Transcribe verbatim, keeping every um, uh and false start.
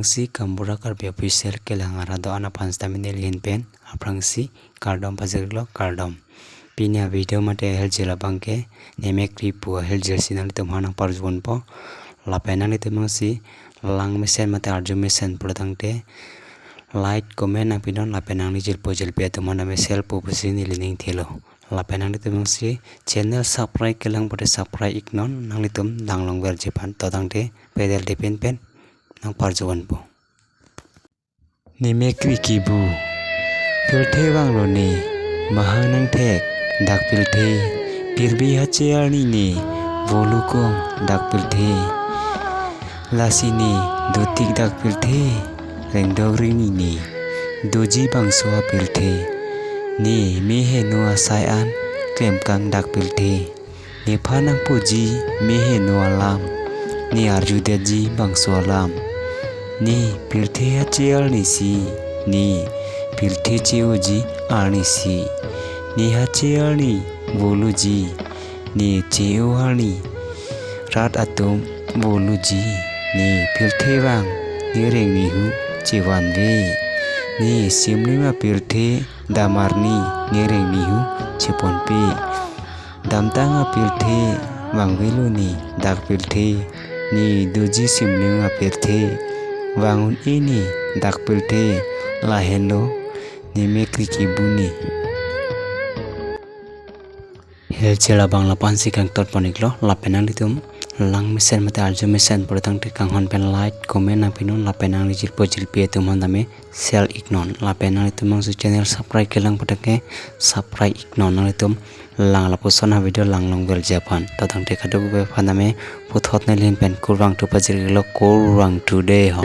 Si Gaonbura Karbi Official kelang arat do-an aphan sitame nelihin pen aphrangsi kardom pajirlo, kardom. Pini a-video mate ahirjume abang ke Nimekri pu ahirjume si nanglitum aphan nangparjuponpo. Lapen nanglitum jongsi lang mesen mate arju mesen pulo tangte like, comment nangpinon lapen nangli jirpo jirpi atum aphan name share po pusi neli ning thelo. Lapen nanglitum jongsi channel subscribe kelang pote subscribe iknon, nanglitum langlong verji aphan. To tangte pedel depin pen nangparjuponpo. Nimekri kibu. Pirthe vanglo ne, mahang nangthek dak pirthe. Pirbi hache arni ne, volu kong dak pirthe. Lasi ne, dotik dak pirthe, rengdok rengni ne, doji bangso apirthe. Ne me heno asai an, klemkang dak pirthe. Nephan nangpuji me heno alam, ne arjudetji bangso alam. Ne pirthe hache arni si, ne pirthe che-oji arni si. Ne hache arni voluji, ne che-o arni rat atum voluji. Ne pirthe vang, ne rengni hu chevanve. Ne simlim apirthe dam arni, ne rengni hu cheponpe. Damtang apirthe vangvelo ne dak pirthe, ne doji simlim apirthe, vang un-e ne dak pirthe, lahenlo Nimekri kibu ne. Ahirjume abang lapu-an si kangtot pon iklo, lapen nanglitum lang mesen mate arju mesen pulo tangte kanghon pen like, comment nangpinon lapen nangli jirpo jirpi atum aphan tame share iknon. Lapen nanglitum jongsi channel subscribe kelang pote ke subscribe iknon, nanglitum lang lapuson a-video langlong verji aphan. To tangte kadokave aphan tame puthot nelihin pen kurvangthu pajirlo, kurvangthu dei ho.